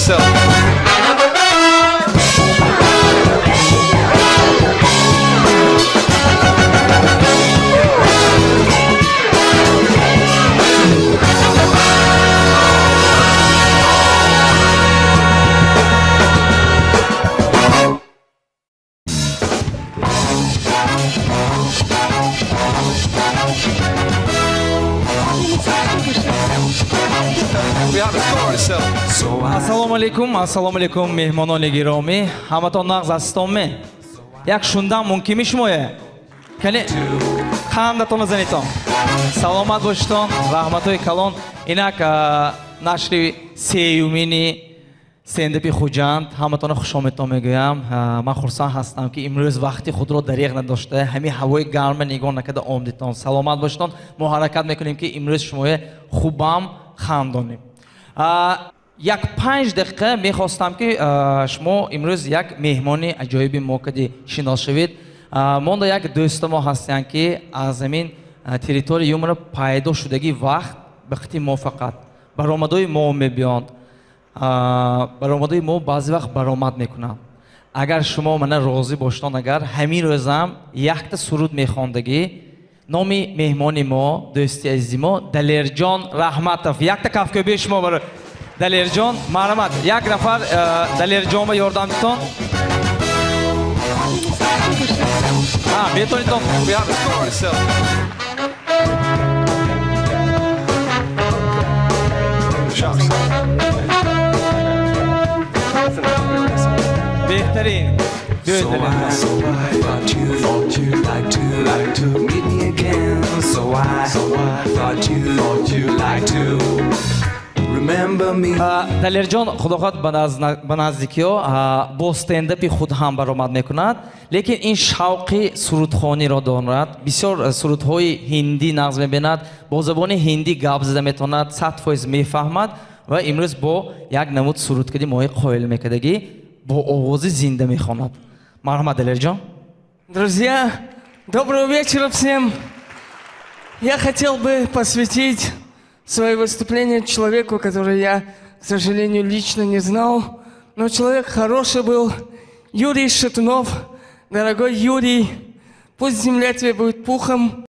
Yourself. Ассалому алайкум, ассалому алайкум, меҳмонони гиромӣ. Ҳаматон нағз ҳастонме? Як шундан мумкинми шумое? Кани қандатонро занитон. Саломат бошитон, раҳматҳои калон. Инак нашри сеюмини стендапи Хуҷанд. Ҳаматонро хушомедтон мегӯям. Ман хурсанд ҳастам, ки имрӯз вақти худро дареғ надошта, ҳамин ҳавои гармро нигоҳ накарда омдитон. Саломат бошитон. Мо ҳаракат мекунем, ки имрӯз шумое хубам хандонем. Як 5 дақиқа мехостам, ки шумо имрӯз як меҳмони аҷоиби мо кади шинос шавед. Монда як дӯсти мо ҳастанд, ки аз ҳамин территорияи юмора пайдо шудагӣ вақт ба қити мо фақат баромадои мо мебиёнд. Баромадои мо баъзе вақт баромад мекунанд. Агар шумо мана розӣ бошед, агар ҳамин рӯзам якта суруд мехондагӣ, номи меҳмони мо, дӯсти азизи мо Далерҷон Раҳматов. Якта кафкӯбии шумо барои Далерҷон. Марҳамат, як нафар Далерҷон ба ёрдам дитон. Метавонитон. Беҳтарин. So I thought you like to meet me again. So I thought you like to remember me. Далерҷон худо хоҳад ба наздикиҳо бо стендапи худ ҳам баромад мекунад, лекин ин шавқи сурудхониро дорад. Бисёр сурудҳои ҳиндӣ нағз мебинад, бо забони ҳиндӣ гап зада метавонад, 100% мефаҳмад ва имрӯз бо як намуд сурудкади моҳи қоил мекардагӣ бо овози зинда мехонад. Марҳамат, Далерҷон. Друзья, доброго вечера всем. Я хотел бы посвятить свое выступление человеку, который я, к сожалению, лично не знал, но человек хороший был, Юрий Шатунов. Дорогой Юрий, пусть земля тебе будет пухом.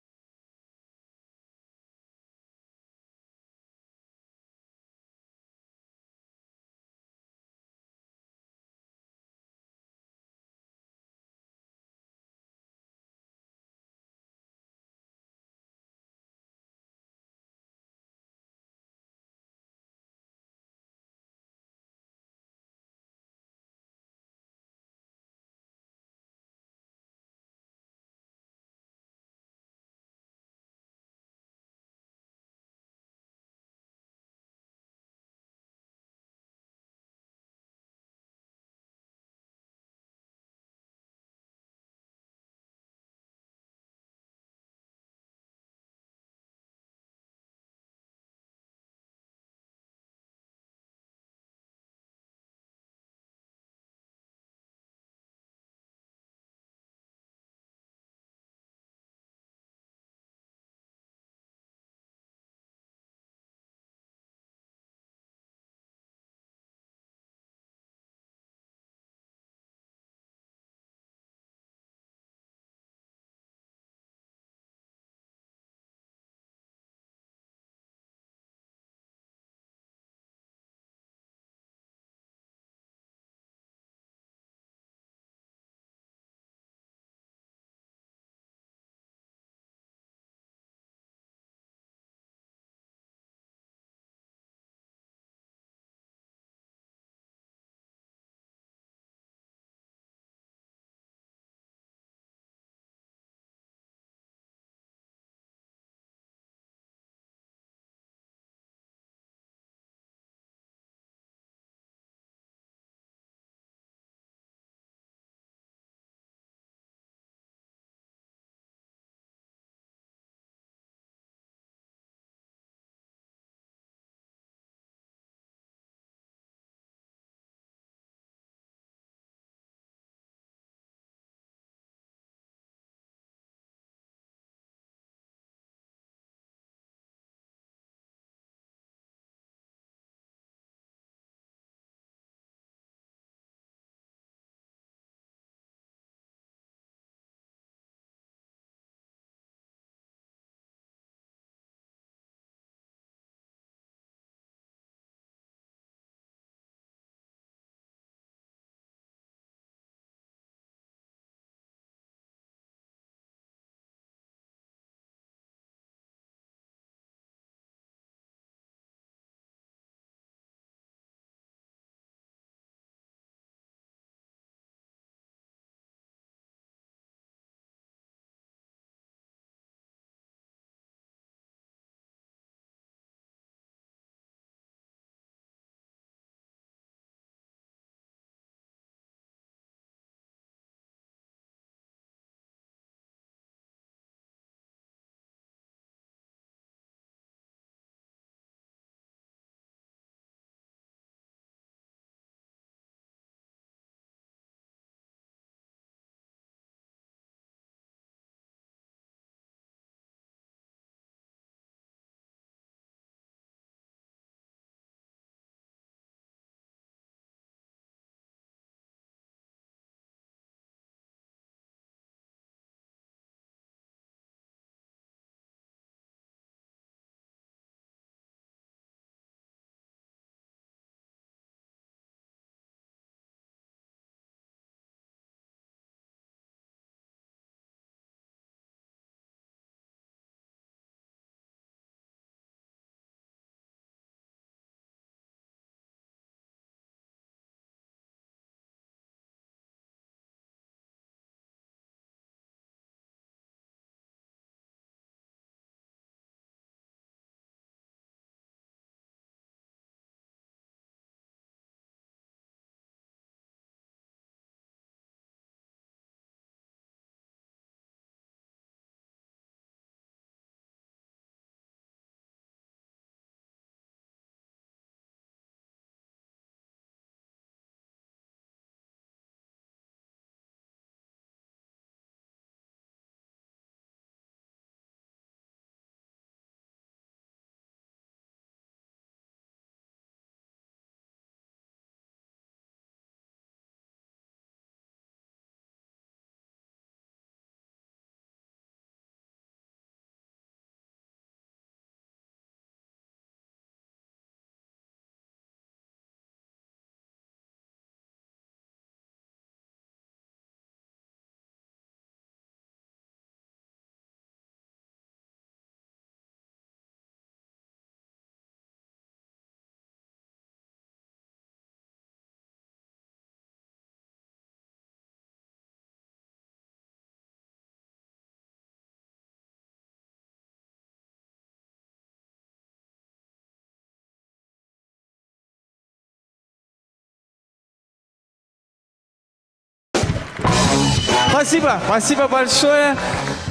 Спасибо, спасибо большое.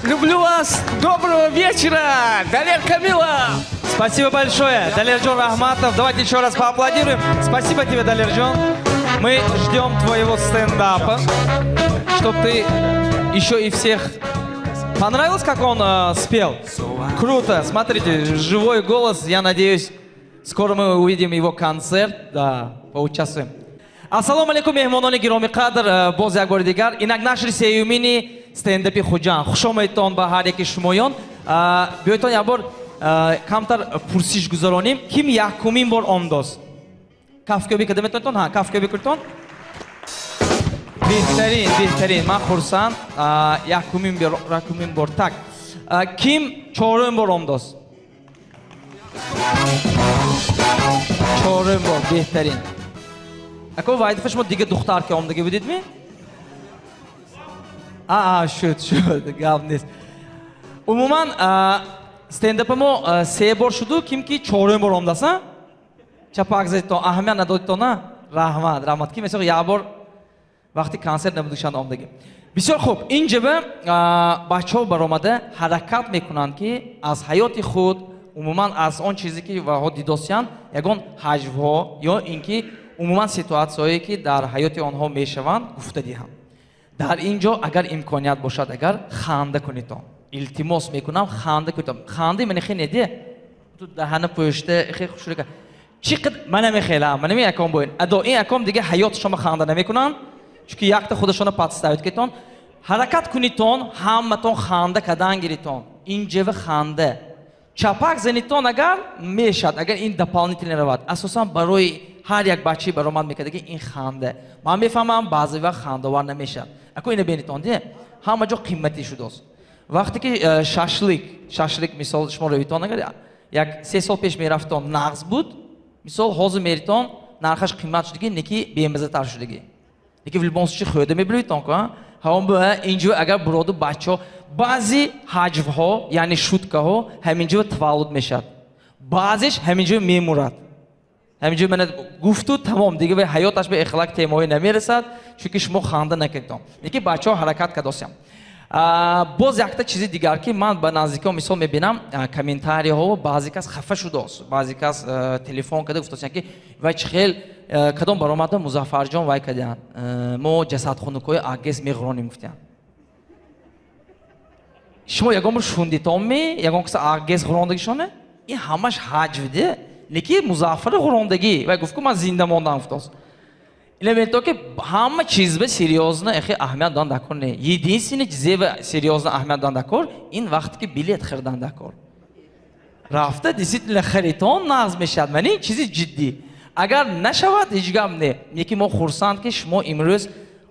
Люблю вас. Доброго вечера. Далер Камилов. Спасибо большое. Далерджон Рахматов. Давайте еще раз поаплодируем. Спасибо тебе, Далерджон. Мы ждем твоего стендапа, чтоб ты еще и всех. Понравилось, как он спел? Круто. Смотрите, живой голос. Я надеюсь, скоро мы увидим его концерт. Да, поучаствуем. Ассалому алейкум, меҳмонони гиромӣ қадр, боз як бори дигар. Инак нашри сеюмини стендапи Хуҷанд. Хуш омадетон ба ҳар яки шумоён. Биёйтон як бор камтар пурсиш гузаронем. Ким якумин бор омдост? Кафкӯбӣ карда метавонетон? Ҳа, кафкӯбӣ кунтон. Беҳтарин, беҳтарин. Ман хурсанд. Якумин бор, якумин бор. Так. Ким чорум бор омдост? Чорум бор, беҳтарин. Ако вайдифа шумо дига духтар ки омдагӣ будидми? Аа, шуд, шуд, гап нест. Умуман, стендапи мо се бор шуду, ким ки чорум бор омдааст, а? Чапак задитон, аҳамият надодитон, а? Раҳмат, раҳмат. Ким эсо як бор вақти консерт набудушанд омдагӣ. Бисёр хуб, ин ҷаба бачаҳо баромада ҳаракат мекунанд, ки аз ҳаёти худ, умуман аз он чизе ки ваҳо дидосиянд, ягон ҳаҷвҳо ё ин ки умуман ситуатсияҳое, ки дар ҳаёти онҳо мешаванд, гуфта диҳанд. Дар ин ҷо агар имконият бошад, агар ханда кунедон. Илтимос мекунам, ханда кунедон. Хандаи мани хе неде? Ту даҳана пӯшта, хе хушрика. Чӣ қад мана мехелам, мана яком боин. Адо ин яком дига ҳаёт шумо ханда намекунанд, чунки якта худашона подставит кетон. Ҳаракат кунитон, ҳаматон ханда кадан гиритон. Ин ҷева ханда. Чапак занитон агар мешад, агар ин дополнительно равад. Асосан барои ҳар як бачаи баромад мекард, ки ин ханда. Ман мефаҳмам, баъзе вақт хандавар намешад. Ако ина бинитон, де? Ҳама ҷо қиматӣ шудааст. Вақте ки шашлик, шашлик мисол шумо равитон агар як 3 сол пеш мерафтон, нағз буд, мисол ҳозир меритон, нархаш қимат шудагӣ, неки бемаззатар шудагӣ. Неки в любом случае хӯрда мебилитон ку, ҳамон бу инҷо агар буроду бачаҳо баъзе ҳаҷвҳо, яъне шуткаҳо ҳамин ҷо таваллуд мешавад. Баъзеш ҳамин ҷо мемурад. Ҳамин ҷо мана гуфту тамом, дига вай ҳаёташ ба ихлак темоӣ намерасад, чунки шумо ханда накардитон. Неки бачаҳо ҳаракат кардосиям. Боз якта чизи дигар, ки ман ба наздикиҳо мисол мебинам комментарияҳо, баъзе кас хафа шудааст, баъзе кас телефон карда гуфтасиянд, ки вай чӣ хел кадом баромада Музаффарҷон вай кардиянд, мо ҷасадхунукҳои агес меғронем гуфтиянд. Шумо ягон бор шундитонми ягон каса агес ғурондагишоне? Ин ҳамаш ҳаҷвде, леки Музаффари ғурондагӣ вай гуфт, ку ман зинда мондам гуфтааст. Ина мето ки ҳама чиз ба серьёзно эхе аҳамият додан дакор не. Единственный чизе ба серьёзно аҳамият додан дакор ин вақте ки билет харидан дакор. Рафта действительно харитон, нағз мешавад. Ман ин чизи ҷиддӣ. Агар нашавад, ҳеҷ гап не. Леки мо хурсанд, ки шумо имрӯз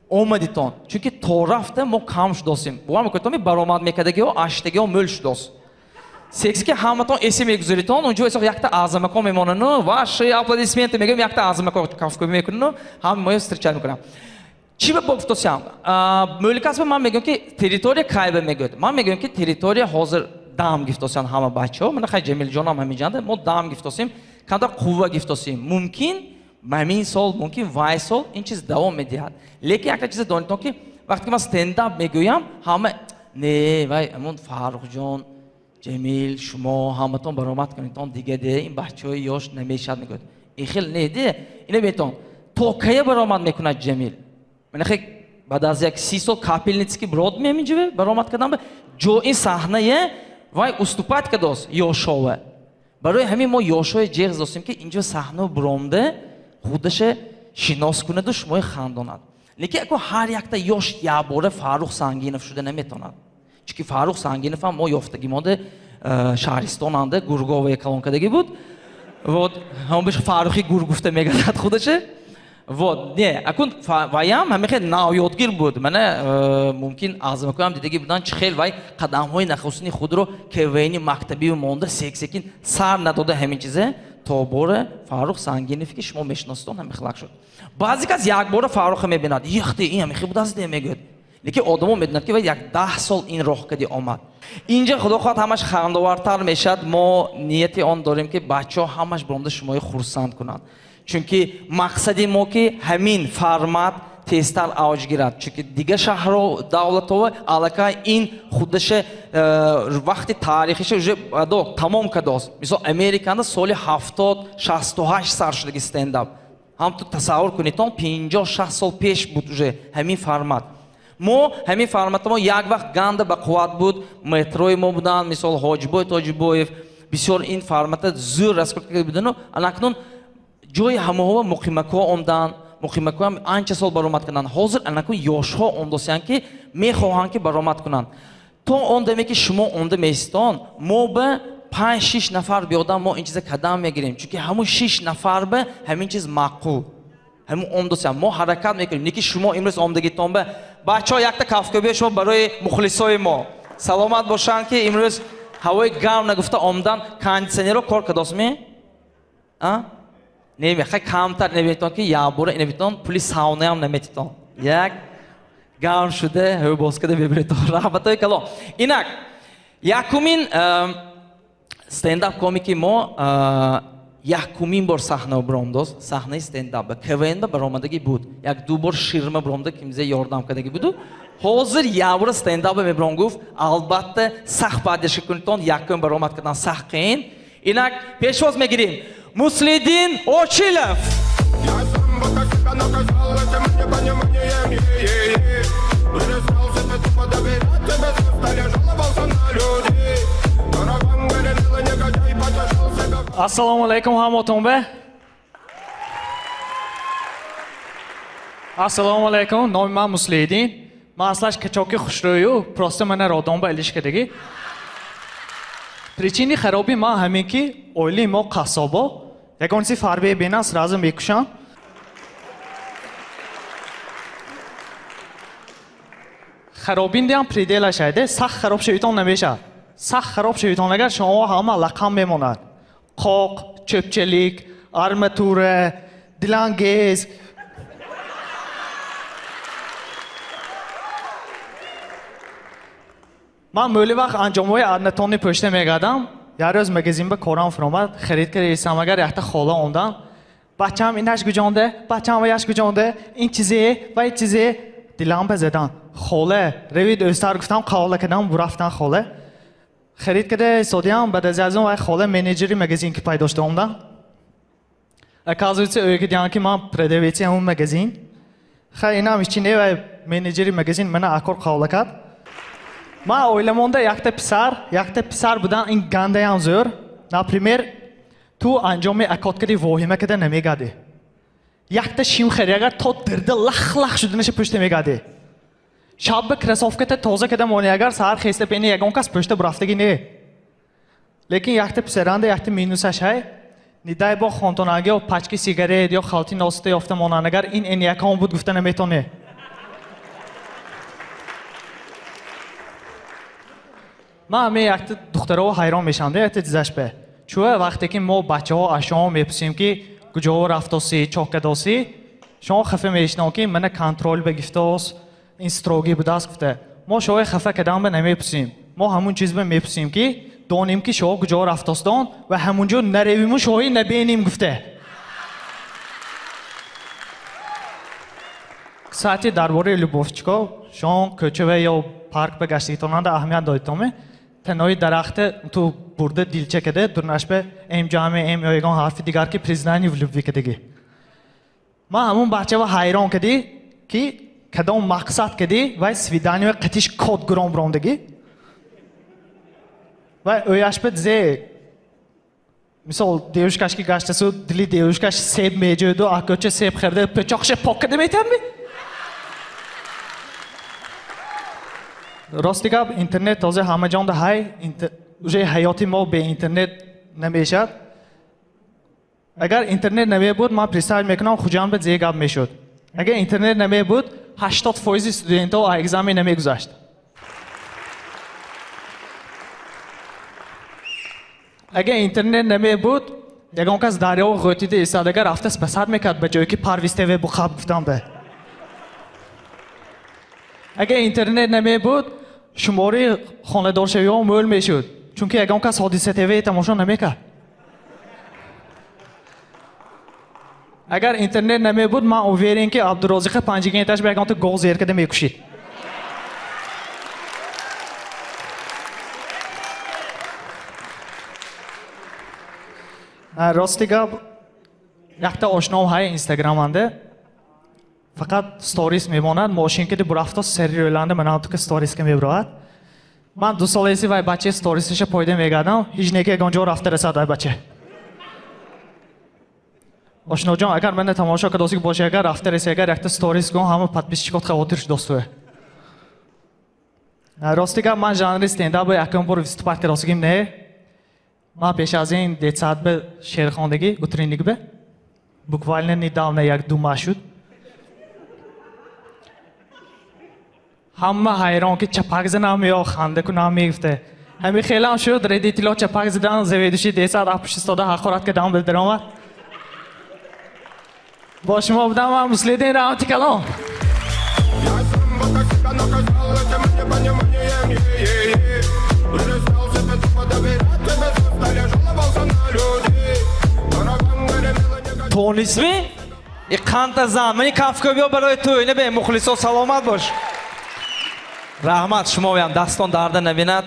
омадитон. Чунки то рафта мо кам шудосем. Бовар мекунед, баромад мекардагиҳо, аштагиҳо мӯл шудост. Секси ки ҳаматон эсе мегузаритон, унҷо эсо якта аъзамако мемонану ваши аплодисменты мегӯям, якта аъзамако кафкӯбӣ мекунану ҳама моё встречать мекунам. Чӣ ба гуфтосиям? Мӯликасба ман мегӯям, ки территория кайба мегӯяд. Ман мегӯям, ки территория ҳозир дам гифтосиям ҳама бачаҳо. Мана хай Ҷамилҷонам ҳаминҷанда, мо дам гифтосем, камтар қувва гифтосем. Мумкин ҳамин сол, мумкин вай сол ин чиз давом медиҳад. Лекин якта чизе донитон, ки вақте ки ман стендап мегӯям, ҳама не, вай ҳамон Фаррухҷон, Ҷамил, шумо ҳаматон баромад кунедтон, дига де ин бачаҳои ёш намешад мегӯяд. Ин хел не де, ина бетон то кая баромад мекунад Ҷамил? Мана хе баъд аз як 30 сол капельницки брод меминҷиве баромад кардан ба ҷо ин саҳнае вай уступать кардост ёшова. Барои ҳамин мо ёшои ҷеғ достем, ки инҷо саҳна буромда худаша шинос кунаду шумои хандонад. Лекин ако ҳар якта ёш якбора Фаррух Сангинов шуда наметавонад. Чунки Фаррух Сангинов ҳам мо ёфтагӣ монда шаҳристонанда гурговая колонкадагӣ буд. Вот, ҳамон беш Фаррухи гур гуфта мегардад худаша. Вот, не, акун ваям ҳамин хел навёдгир буд. Мана мумкин аъзамакоям дидагӣ буданд, чӣ хел вай қадамҳои нахустини худро КВНи мактабию монда сек-секин сар надода ҳамин чизе то бора Фаррух Сангинов, ки шумо мешиноситон, ҳамин хелак шуд. Баъзе кас якбора Фарруха мебинад, яхте ин ҳамин хел будааст де мегӯяд. Лекин одамо медонад, ки вай як 10 сол ин роҳ кади омад. Инҷа худо хоҳад ҳамаш хандовартар мешавад. Мо нияти он дорем, ки бачаҳо ҳамаш баромада шумои хурсанд кунанд. Чунки мақсади мо ки ҳамин формат тезтар авҷ гирад. Чунки дигар шаҳрҳо, давлатҳо аллакай ин худаша вақти таърихиша уже тамом кардааст. Мисол, Американда соли 70-68 сар шудаги стендап. Ҳам ту тасаввур кунед, 50-60 сол пеш буд уже ҳамин формат. Мо ҳамин формати мо як вақт ганда ба қувват буд, метрои мо буданд, мисол Ҳоҷибой Тоҷибоев, бисёр ин формата зӯр раскрутка карда будану анакнун ҷои ҳамаҳо муқимакҳо омданд, муқимакҳо ҳам анча сол баромад карданд. Ҳозир анакун ёшҳо омдосиянд, ки мехоҳанд, ки баромад кунанд. То он даме ки шумо омда меистон, мо ба 5-6 нафар биёдам, мо ин чиза кадам мегирем, чунки ҳамун 6 нафар ба ҳамин чиз маъқул. Ҳамун омдосиянд. Мо ҳаракат мекунем. Не ки шумо имрӯз омдагитон ба бачаҳо якта кафкӯбии шумо барои мухлисои мо. Саломат бошанд, ки имрӯз ҳавои гарм нагуфта омдан. Кондитсионерро кор кардосми? А? Не, хай камтар наметон, ки якбора наметон, пули саунаям наметитон. Як гарм шуда, ҳавбоз карда мебиретон. Раҳматои калон. Инак, якумин стендап комики мо якумин бор саҳна баромдост, саҳнаи стендап. КВН баромадагӣ буд. Як ду бор ширма баромда, кимзе ёрдам кардагӣ буду. Ҳозир якбора стендап мебаром гуфт, албатта сахт поддержка кунитон, якум баромад кардан сахт қиин. Инак пешвоз мегирем Муслидин Очилов. Ассалому алайкум ҳамотон бе. Ассалому алайкум, номи ман Муслидин. Ман аслаш качоки хушрӯю, просто мана родон ба илиш кардагӣ. Причини хароби ман ҳамин ки оилаи мо қассобо, ягон чизи фарбе бинанд, сразу мекушанд. Харобиндиам пределаш айде, сахт хароб шавитон намешавад. Сахт хароб шавитон агар шумо ҳама лақам мемонад. Қоқ, чӯпчалик, арматура, дилангез. Ман мӯли вақт анҷомҳои аднатонни пӯшта мегардам. Як рӯз магазин ба корам фуромад, харид карда истам, агар якта хола омдам. Бачаам инаш гуҷонде, бачаам ваяш гуҷонде, ин чизе, вай чизе. Дилам ба задан. Хола, равид ӯстар гуфтам, қавла кардам, бурафтан хола. Харид карда содиям, баъд аз он вай хола менеҷери магазин ки пайдо шуда омдам. Оказывается, ӯ гуфтанд, ки ман продавеци ҳамун магазин. Хай, инам ҳеч чи не, вай менеҷери магазин мана акор қавла кард. Ман оиламонда якта писар будан ин гандаям зӯр. Например, ту анҷоми акоткади воҳима карда намегардӣ. Якта шим хари, агар то дирда лах-лах шуданаша пушта мегардӣ. Шаб ба кроссовката тоза карда монӣ, агар саҳар хеста пени ягон кас пушта бурафтагӣ не. Лекин якта писаранда якта минусаш ҳай. Нидай бо хонтонагӣ ё пачки сигарет ё халти носита ёфта монанд, агар ин эн якон буд гуфта наметонӣ. Ман ҳамин якта духтарово ҳайрон мешавам, якта дизаш бе. Чӯ вақте ки мо бачаҳо аз шумо мепурсем, ки куҷо рафтосӣ, чоқ кардосӣ, шумо хафа мешинам, ки мана контрол ба гифтос, ин строгӣ будааст гуфта. Мо шумои хафа кардан ба намепурсем. Мо ҳамун чиз ба мепурсем, ки донем, ки шумо куҷо рафтостон ва ҳамун ҷо наравиму шумои набинем гуфта. Кстати, дар бораи любовчико, шумо кӯча ва ё парк ба гаштагитонанда аҳамият додитоме? Танои дарахте ту бурда дилча каде, дурнаш ба м ҷамъи м ё ягон ҳарфи дигар, ки признание в любви кадагӣ. Ман ҳамун бачава ҳайрон кадӣ, ки кадом мақсад кадӣ вай свидание қатиш код гуром биромдагӣ. Вай ӯяш ба зе мисол девушкаш ки гаштасу дили девушкаш себ меҷӯяду, акӯча себ харида пӯчоқша пок када метавонӣ? Рости гап, интернет тоза ҳама ҷонда ҳай, уже ҳаёти мо бе интернет намешавад. Агар интернет намебуд, ман представ мекунам, Хуҷанд ба зе гап мешуд. Агар интернет намебуд, 80% студентҳо экзамен намегузашт. Агар интернет намебуд, ягон кас дарёво ғӯтида истад, агар рафта спасад мекард, ба ҷое ки Парвиз ТВ буқаб гуфтам бе. Агар интернет намебуд, шумори хонадоршавиҳо мӯл мешуд, чунки ягон кас Ҳодиса ТВ тамошо намекард. Агар интернет намебуд, ман уверен ки Абдурозиқа панҷигенташ ба ягон гол зер карда мекушид. Рости гап, якта ошном ҳай инстаграманда фақат сторис мемонад, мошин ки бурафто сери рӯланда манам тука сториска мебурад. Ман 2 сол эси вай бача сторисиша пойда мегардам, ҳеҷ неки ягон ҷо рафта расад вай бача. Ошноҷон, агар мана тамошо кардосик боши, агар рафта раси, агар якта сторис кун, ҳама подписчикот хавотир шуд достуе. Рости гап, ман жанри стендап якум бор выступать кардосигим не. Ман пеш аз ин детсад бе шеърхондагӣ, утренник бе. Буквально недавно як 2 моҳ шуд. Ҳама ҳайрон ки чапак занам ё ханда кунам мегуфта. Ҳами хелам шуд, редитило чапак задан, заведуши детсад апушт истода ҳақорат кардам бил даромад. Бо шумо будам ман Муслидин Раҳмати Калон. Тонисми? И қанта зан. Мани кафкӯбиё барои ту. Ина бе мухлисо саломат бош. Раҳмат шумоям дастон дарда набинад.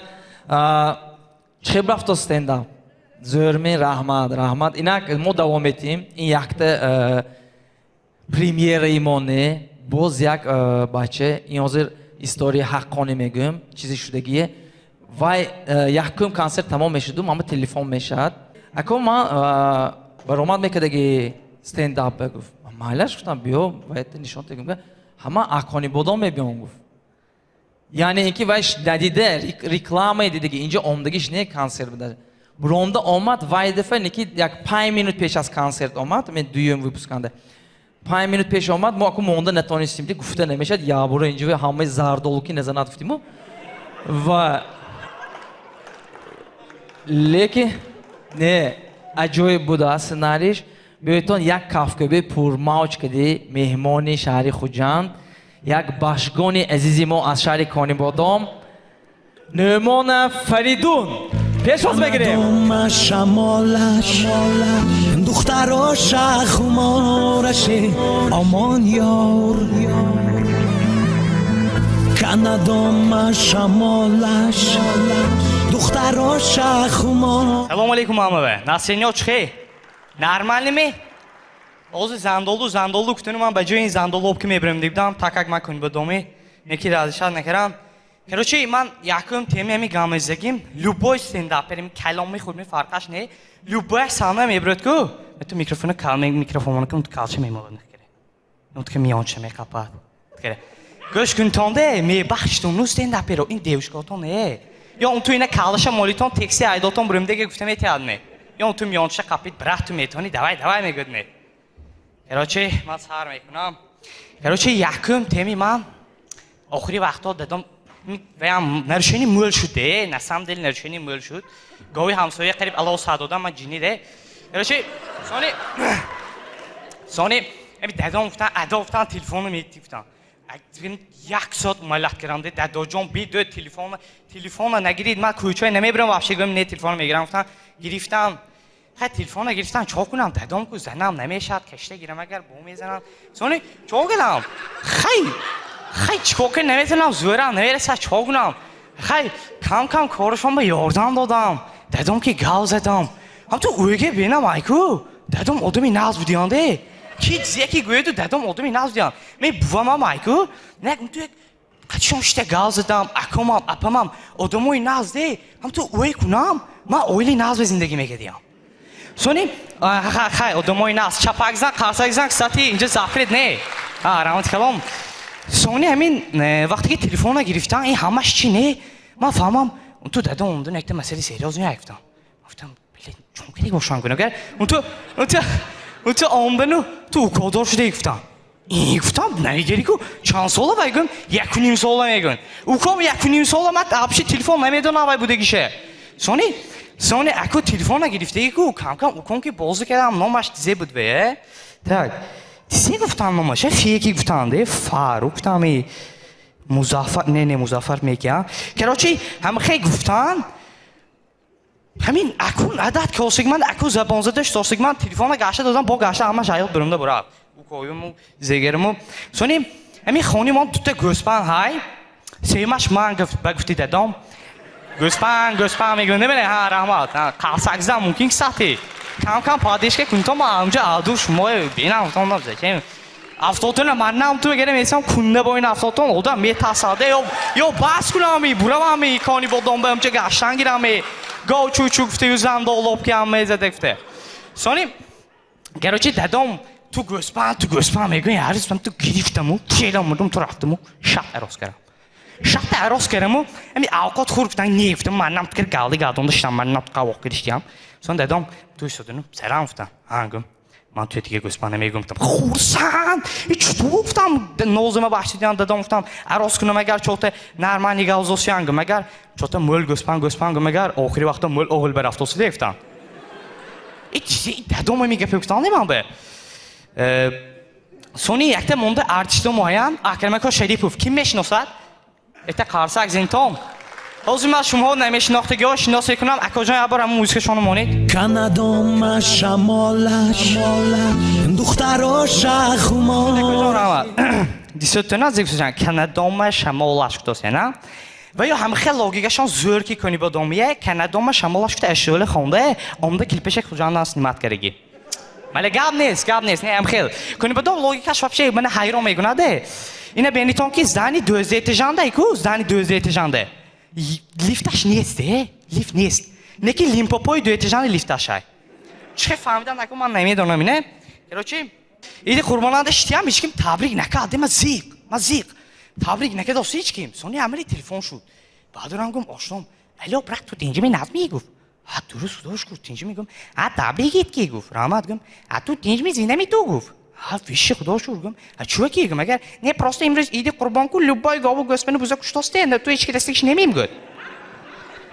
Чӣ рафто стендап? Зӯрми раҳмат, раҳмат. Инак мо давом метиҳем. Ин якта премьераи мо не. Боз як бача. Ин ҳозир история ҳаққонӣ мегӯям. Чизи шудагие. Вай якум концерт тамом мешуду, мама телефон мешавад. Ако ман баромад мекардаги стендап гуфт. Майлаш гуфтам, биё, вай нишон тегум. Ҳама ҳаққонӣ бодом мебиём гуфт. Яъне ин ки вай надида рекламае дидаги инҷо омдагиш не концерт буда. Буромда омад, вай дафъа неки як 5 минут пеш аз концерт омад, мен дуюм выпусканда. 5 минут пеш омад, мо аку монда натонистем, ди гуфта намешад, ябура инҷо ҳамаи зардолуки назанад гуфтиму. Ва лекин не аҷоиб буда сценариш. Биёйтон як кафкӯби пурмавҷ кади меҳмони шаҳри Хуҷанд, як башгони азизи мо аз шаҳри Конибодом, Нӯъмона Фаридун пешвоз мегирем. Шамолаш духтароша хумораше омон ёр, канадома шамолаш духтароша хумор. Салом алейкум ҳамаве. Насринё чӣ? Нормални ми? Ҳозир зандолу зандолу кутуну ман ба ҷои ин зандолу об ки мебирам дидам, так как ман Конибодомӣ неки разишат накардам. Короче, ман якум теми ҳами гамезагим, любой стендапер, каломи худ фарқаш не, любой сана мебирад ку, ту микрофона кал микрофонро кун калча мемолад накаре. Он ки миёнча меқапад. Гӯш кун тонде, мебахштун ну стендаперо, ин девушкатон не. Ё он ту ина калаша молитон такси айдотон бурим деге гуфта метиҳад ме. Ё он ту миёнча қапид, брат ту метони, давай давай мегӯд ме. Короче, ман сар мекунам. Короче, якум теми ман охири вақтҳо дадом ваям нарушени мӯл шуд, на самом деле нарушени мӯл шуд. Гови ҳамсоя қариб алло сад додам, ман ҷинни де. Короче, сони эми дадом гуфтан, адо гуфтан, телефону мети гуфтан. Як соат малак кардам, дадоҷон бидӯ телефона, телефона нагирид, ман кӯчаи намебирам, вообще гӯям не телефона мегирам гуфтан, гирифтам. Хай телефона гирифтам, чо кунам, дадом ку занам намешад, кашта гирам агар бо мезанам. Сони чо кунам? Хай хай чико ки наметавонам, зӯрам намерасад, чо кунам? Хай кам кам корашон ба ёрдам додам. Дадом ки гав задам. Ҳам ту ӯге бинам айку. Дадом одами нағз будиянде. Ки зеки гӯяду дадом одами нағз будиян. Мен бувамам айку. Не ту як қачон шита гав задам, акомам, апамам одамои нағз де. Ҳам ту ӯе кунам, ман оилаи нағз ба зиндагӣ мекардиям. Сони хай одамои нағз, чапакзан, қарсакзан, кстати, инҷо зафред не. Раҳмати калом. Сони ҳамин вақте ки телефона гирифтан, ин ҳамаш чи не? Ман фаҳмам, ту дадом омадан якта масъалаи серьёз не гуфтам. Гуфтам, блин, чон кадик бошам кунам, агар ту омадану ту укодор шуда гуфтам. Ин гуфтам, намегири ку, чанд сола вай гӯм, 1.5 сола мегӯн. Уком 1.5 сола ман вообще телефон намедонам вай будагише. Сони аку телефона гирифтаги ку, кам-кам уком ки бозӣ кардам, номаш дизе буд ве. Так, дизе гуфтам номаш, феки гуфтам, де, Фаруқ гуфтам, Музаффар, не, Музаффар мегӯям. Короче, ҳама хей гуфтан, Ҳамин акун адад косигман, аку забонзада шитосигман, телефона гашта додам, бо гашта ҳамаш ҳаёт бурумда бурад. Укоюму, зегаруму. Сони ҳамин хони мон дута гӯспанд ҳай. Семаш ман ба гуфти дадом. Гӯспанд, гӯспанд мегӯям, намедонам, ҳа, раҳмат. Қалсакзам мумкин ки сати. Кам-кам падешка кунто ма амҷа аду шумо бинам гуфтам, зачем? Автотона ман нам ту мегирам, месам кунда бо ин автотон, одам метасаде, ё бас кунам, буравам, кони бодом ба амҷа гаштан гирам, гов чучук гуфте, ю зан долоб ки ҳам мезаде гуфте. Сони, короче, дадом ту гӯспанд мегӯям, ҳар рӯз ту гирифтаму, келам мурдум, ту рафтаму, шат арос кардам. Шат арос кардаму, ҳами авқот хӯр гуфтан, не гуфтам, ман нам ту кир галди гадонда шидам, ман нам ту қавоқ гириштиям. Сон дадом ту истодину, сарам гуфтам, ҳа гум. Ман туя дига гӯспанд намегӯям, гуфтам, хурсанд! И чуту гуфтам, нозима бахшидиям, дадом гуфтам, арос кунам агар чота нормал нигалзосиям гум, агар чота мӯл гӯспанд, гӯспанд гум, агар охири вақта мӯл оғил барафтосиде гуфтам. И чизи дадом ами гапе гуфтам не ман бе. Сони якта монда артисто муайян, Акрамако Шарипов, ким мешиносад? Эта қарсак зинтон. Ҳозир ман шумоҳо намешинохтагиҳо шинос мекунам. Акоҷон, як бор ҳамон музикашонро монед. Канадома шамолаш, духтароша хумор. Акоҷон, раҳмат. Дисётона зикр Канадома шамолаш гуфтосе, на? Ва ё ҳам хел логикашон зӯр ки кунӣ бодомия, Канадома шамолаш гуфта ашёле хонда, омда клипешак Хуҷандан снимат кардаги. Мале гап нест, гап нест, не ҳам хел. Кунӣ бодом логикаш вообще мана ҳайрон мекунад. Ина бенитон ки зани дӯзетижанда ку, зани дӯзетижанда. Лифташ нест, лифт нест. Неки Лимпопои дуэтижани лифташ ай. Чӣ фаҳмидан наку ман намедонам ине. Короче, иди қурбонанда шитиям, ҳеч ким табрик накард, ма зиқ, ма зиқ. Табрик накардост ҳеч ким. Сони амали телефон шуд. Баъдурам гум ошном. Алло, брат, ту тинҷи ми гуфт. Ҳа, дуруст, худош гуфт, тинҷи ми гум. Ҳа, табрикит ки гуфт. Раҳмат гум. Ҳа, ту тинҷ ми зинда ми ту гуфт. Ҳа, виши худош гум. Ҳа, чӯ ки гум, агар не просто имрӯз иди қурбон ку, любой гову гӯспану буза куштосте, ту ҳеч ки дастикиш немим гуфт.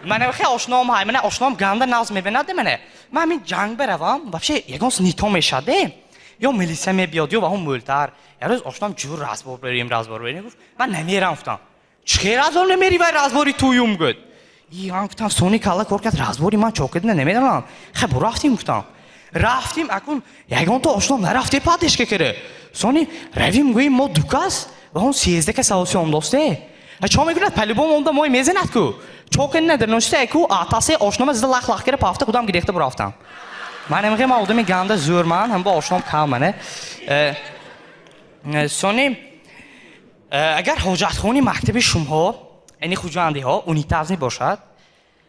Мана хе ошном ҳай, мана ошном ганда наз мебинад мана. Ман ҳамин ҷанг баравам, вообще ягон нито мешаде. Ё милиса мебиёд, ё ваҳо мӯлтар. Як рӯз ошном ҷур разбор берем, разбор берем гуфт. Ман намерам гуфтам. Чӣ разбор намери вай разбори туюм гуфт. И ман гуфтам, сони калла кор кард, разбори ман чо кардина намедонам. Хе бурафтим гуфтам. Рафтим, акун ягон то ошном нарафте падешка кара. Сони равим гӯем мо дукас, ва он сезда кас авсиом досте. А чо мекунад? По-любому онда мой мезанад ку. Чо кардина дарношта ку, атасе ошнома зида лах-лах кара пафта худам гирехта бурафтам. Ман намегӯям, ман одами ганда зӯрман, ҳам бо ошном кам мане. Сони агар ҳоҷатхони мактаби шумҳо, ани хуҷандиҳо унитаз мебошад,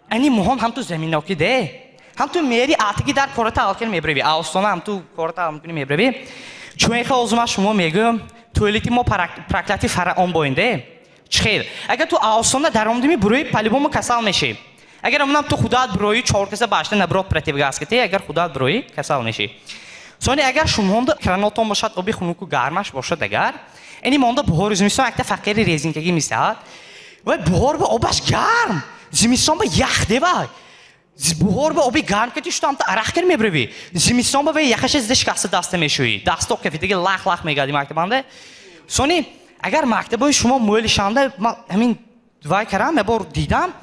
ани муҳом ҳам ту заминоки де. Ҳам ту мери атиги дар кората алкер мебрави. Аостона ҳам ту кората алкер мебрави. Чун хе озума шумо мегӯям, туалети мо проклятый фараон боинде. Чхел. Агар ту аостона даромдими бурои по-любому касал меши. Агар амунам ту худат бурои чор каса башта наброд противогаз ките, агар худат бурои касал меши. Сони агар шумонда кранотон бошад, оби хунуку гармаш бошад агар, ани монда буҳори зимистон якта фақири резинкаги мисад. Вай буҳор ба обаш гарм, зимистон ба ях девай. Буҳор ба оби гарм кати шуд амта арақ кар мебрави. Зимистон ба вай яхаша зида шикаста даста мешӯӣ. Дасток кафидаги лах-лах мегади мактабанда. Сони агар мактабои шумо мӯлишанда, ман ҳамин вай карам, я бор дидам,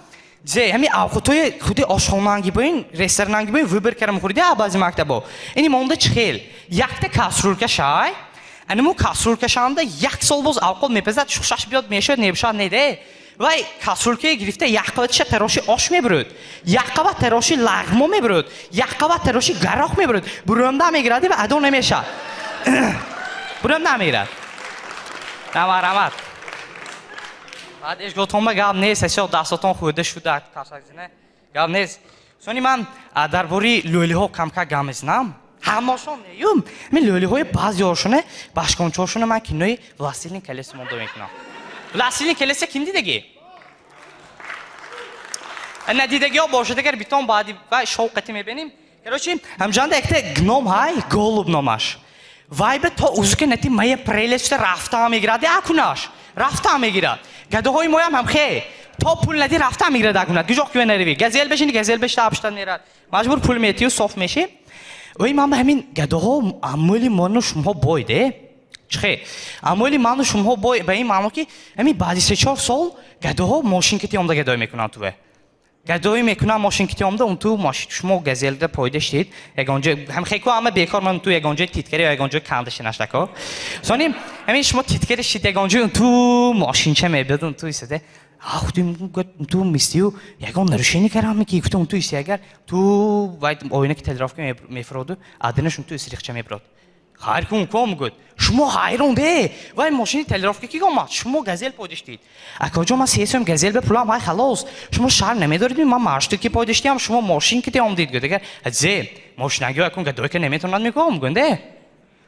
зе ҳамин авқотҳои худи ошхонаанги боин, ресторананги боин выбор карам хӯрида баъзи мактабо. Ини монда чихел. Якта кастрюлька шай, аниму кастрюлька шанда як сол боз авқот мепазад, шушаш биёд мешояд, небошад неде. Вай кастрюлькае гирифта як қабатиша тароши ош мебурад, як қабат тароши лағмо мебурад, як қабат тароши гароқ мебурад. Бурёмда мегирад ва адо намешад. Бурёмда мегирад. Раҳмат, раҳмат. Баъд эшготонба гап нест, асё дастотон хӯрда шуда касакзина. Гап нест. Сони ман дар бораи лӯлиҳо камка гап мезанам. Ҳамашон неюм. Ман лӯлиҳои баъзеҳошона, башкончаҳошона ман кинои Властелин колец монда мекунам. Властелин колеса ким дидаги? Надидагиҳо бошад, агар битон баъди вай шовқати мебинем. Короче, ҳамҷанда якта гном ҳай, Голуб номаш. Вай ба то узука нати мая прелеста рафта мегирад, акунаш. Рафта мегирад. Гадоҳои моям ҳам хе. То пул нади рафта мегирад акунат. Гуҷо кӯя нарави. Газел бешини, газел бешта абшта мерад. Маҷбур пул метию соф меши. Ой ман ба ҳамин гадоҳо амоли ману шумоҳо бой де. Чихе? Амоли ману шумоҳо бой ба ин маъно ки ҳамин баъди се-чор сол гадоҳо мошин кати омда гадой мекунанд туве. Гадои мекунам мошин ки омда он ту мошин шумо газелда пойда шид ягонҷо ҳам хеко ҳама бекор ман ту ягонҷо титкари ягонҷо канда шинаштако. Сони ҳамин шумо титкари шид ягонҷо он ту мошинча мебиёд он ту истаде. А худим ту мистию ягон нарушение карам ки гуфта он ту исти агар ту вай оина ки телеграфка мефроду адинаш он ту истирихча меброд. Хайр кун ком гуфт. Шумо ҳайрон де. Вай мошини телеграфка ки омад? Шумо газел пойдаштид. Акаҷон ман сесоем газел ба пулам ҳай халос. Шумо шарм намедоред ман маршрут ки пойдаштиам шумо мошин ки омдид гуфт. Агар зе мошинагиё акун гадойка наметавонад меком гунде.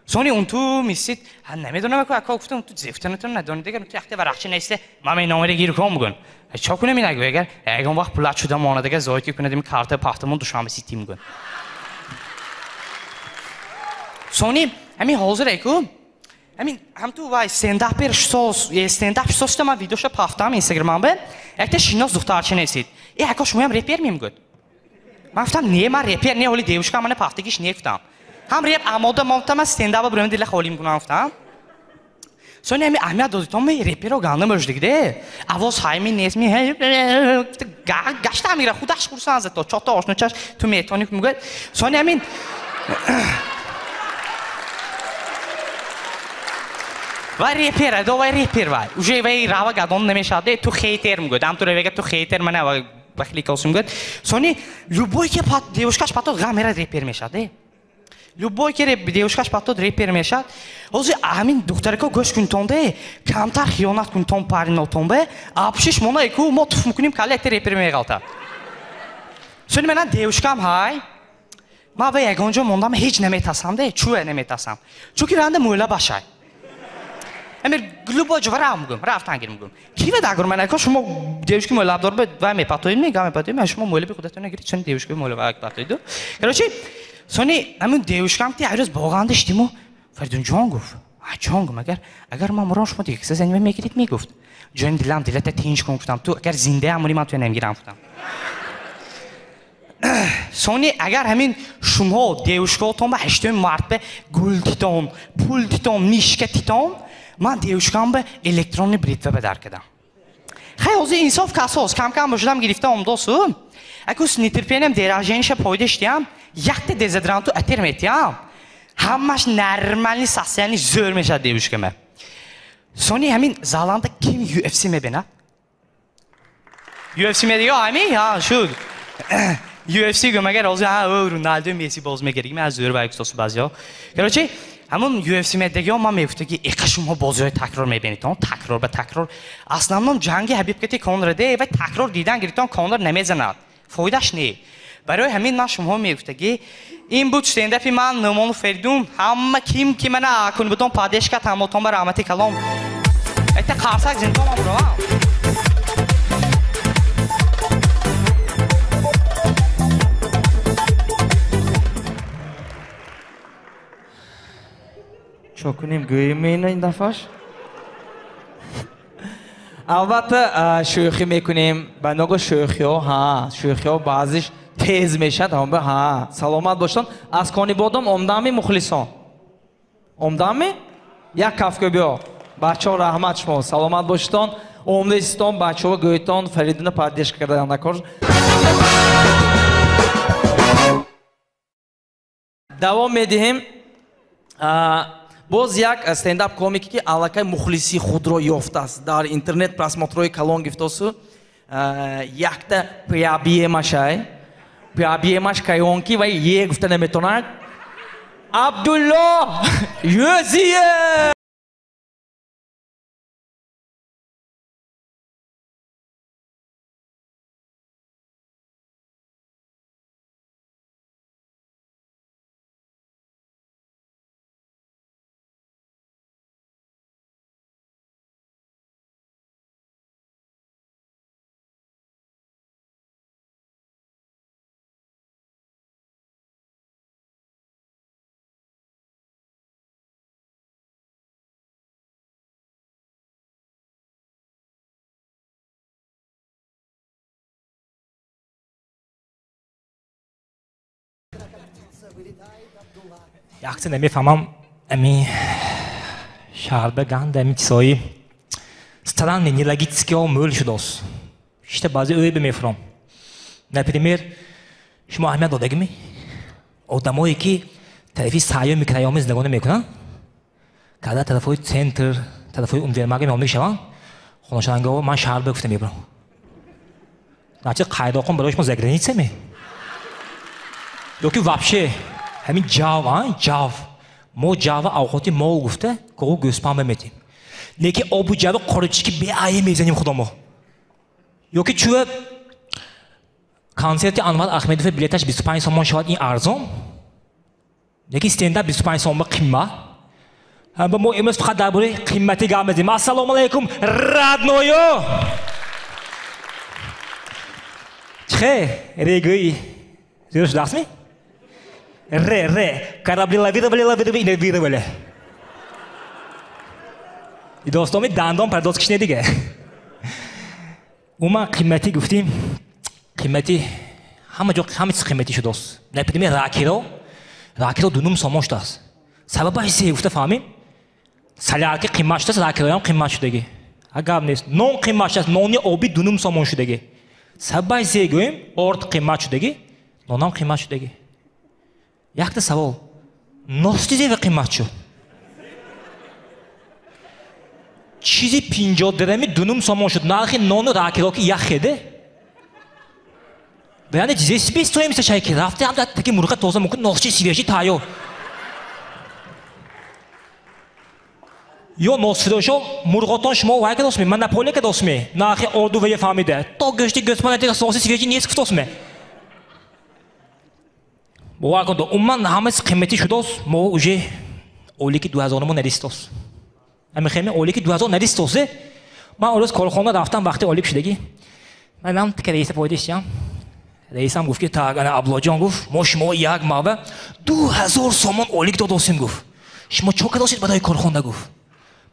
Сони он ту мисид намедонам ака ака гуфтам ту зефтанатон надонед агар ту якта варақча несте ман ин номере гир ком гун. Чо кунем ин агар ягон вақт пулат шуда монад агар зоид ки кунад ин карта пахтамон Душанбе ситим гун. Сони ҳамин ҳозир эку ҳамин ҳам ту вай стендапер сос стендап соста ман видеоша пафтам инстаграмам бе якта шинос духтарча несид. Э ака шумоям репер мем гуфт. Ман гуфтам не ман репер не ҳоли девушка мана пафтагиш не гуфтам. Ҳам реп амода монтам стендапа бурам дила холим кунам гуфтам. Сони ҳамин аҳамият додитон ме реперо ганда мӯждигде. Авоз ҳайми нест ми гашта мира худаш хурсанд зато чото ошночаш ту метони мегӯяд. Сони ҳамин вай репер, адо вай репер вай. Уже вай рава гадон намешад, ту хейтер мегӯяд. Ҳам ту ревега ту хейтер мана вай бахликосум мегӯяд. Сони любой ки девушкаш патод ғам мера репер мешад. Любой ки девушкаш патод репер мешад. Ҳозир ҳамин духтарако гӯш кунтонде, камтар хиёнат кунтон паринотонбе, апшиш мона эку мо туф мекунем калла якта репер меғалта. Сони мана девушкам ҳай. Ман вай ягон ҷо мондам ҳеҷ наметасам де, чӯя наметасам. Чунки ранда мӯла башай. Амир любой ҷо рафт мегӯям, рафтан гир мегӯям. Ки ва дагур ман ака шумо девушки мӯлабдор бе вай мепатоед мега мепатоед, шумо мӯлаби худатон нагиред, чун девушки мӯлаба патоед. Короче, сони ҳамин девушкам ти ҳар рӯз боғанда шидиму Фаридунҷон гуфт. А ҷон гум агар ман мурам шумо дигар киса занива мегиред мегуфт. Ҷони дилам дилата тинч кун гуфтам. Ту агар зиндаам мурӣ ман туя намегирам гуфтам. Сони агар ҳамин шумо девушкаотон ба 8 март бе гул титон, пул титон, мишка титон, ман девушкам ба электронный бритва бадар кардам. Хай ҳозир инсоф касос, кам-кам бошудам гирифта омдосу. Аку с нетерпением деражениша пойда шидям, якта дезодоранту атер метиям. Ҳамаш нормальный состояние зӯр мешавад девушкама. Сони ҳамин заланда ким UFC мебинад? UFC медига ҳамин? Ҳа, шуд. UFC гум агар ҳозир ҳа Роналду Месси боз мегирӣ, ман зӯр вай гуфтосу баъзеҳо. Короче, ҳамон UFC медагиҳо ман мегуфта ки эқа шумо бозиҳои такрор мебинедон, такрор ба такрор. Основном ҷанги Ҳабиб кати Конор де, вай такрор дидан гиритон Конор намезанад. Фоидаш не. Барои ҳамин ман шумоҳо мегуфта ки ин буд стендапи ман Нӯъмону Фаридун. Ҳама ким ки мана кун будон падешка тамотон ба раҳмати калом. Якта қарсак зинтон ман буравам. Чо кунем гӯем ина ин дафъаш? Албатта шӯхӣ мекунем. Ба ногоҳ шӯхиҳо, ҳа, шӯхиҳо баъзеш тез мешавад, ҳа, саломат бошед. Аз Конибодом омдами мухлисон? Омдами? Як кафкӯ биё. Бачаҳо раҳмат шумо, саломат бошед. Омдистон бачаҳо гӯйтон Фаридуна поддержка кардан накор. Давом медиҳем. Боз як стендап комике ки аллакай мухлиси худро ёфтааст. Дар интернет просмотрҳои калон гифтосу якта пиабиемашай. Пиабиемаш кайон ки вай е гуфта наметонад. Абдулло Юзиев! Якса намефаҳмам, ами шаҳрба ганда ами чизҳои странный, нелогическиҳо мӯл шудааст. Шита баъзе ӯй бемефурам. Например, шумо аҳамият додагими? Одамое ки тарафи саёми краёми зиндагонӣ мекунанд, когда тарафҳои центр, тарафҳои универмага меомешаванд, хонашангаҳо ман шаҳр ба гуфта мебарам. Начи қайдоқон барои шумо за граница ме? Ёки вообще ҳамин ҷав, ҷав. Мо ҷава авқоти мол гуфта, гоҳу гӯспан беметем. Лекин обу ҷава қоричики беайе мезанем худамо. Ёки чӯ концерти Анвар Ахмедов билеташ 25 сомон шавад, ин арзон. Лекин стендап 25 сомон қиммат. Ҳама мо имрӯз фақат дар бораи қимматӣ гап мезанем. Ассалому алайкум, роднойо! Чихе, регӯи зиёд шудастми? Ре, ре, корабли лавировали, лавировали и лавировали. И достоми дандон пардоз кишне дига. Уман қимматӣ гуфтим, қимматӣ ҳама ҷо ҳама чиз қимматӣ шудааст. Например, ракиро, ракиро 2.5 сомон шудааст. Сабабаш се гуфта фаҳмим? Солярка қиммат шудааст, ракироям қиммат шудагӣ. Гап нест. Нон қиммат шудааст, нони обӣ 2.5 сомон шудагӣ. Сабабаш се гӯем, орд қиммат шудагӣ, нонам қиммат шудагӣ. Якта савол. Ности зева қиммат шуд? Чизи 50 дирами 2.5 сомон шуд. Нархи нону ракиро ки як хеде. Ва яъне чизе себестоимость шай ки рафта ҳам таки мурға тоза мумкин носчи свежий тайёр. Ё носфурӯшо мурғотон шумо вай кадосме, монополия кадосме, нархи орду вая фаҳмида. То гӯшти гӯспан атига соси свежий нест гуфтосме. Бовар кун, умуман ҳама чиз қимматӣ шудааст, мо уже олики 2000 мо нариситост. Ҳамин хеле олики 2000 нариситост. Ман он рӯз корхона рафтам вақти олик шудагӣ. Манам тика раиса фоида истиям. Раисам гуфт ки так, ана Аблоҷон гуфт, мо шумо як мава 2000 сомон олик додосем гуфт. Шумо чо кардосед барои корхона гуфт.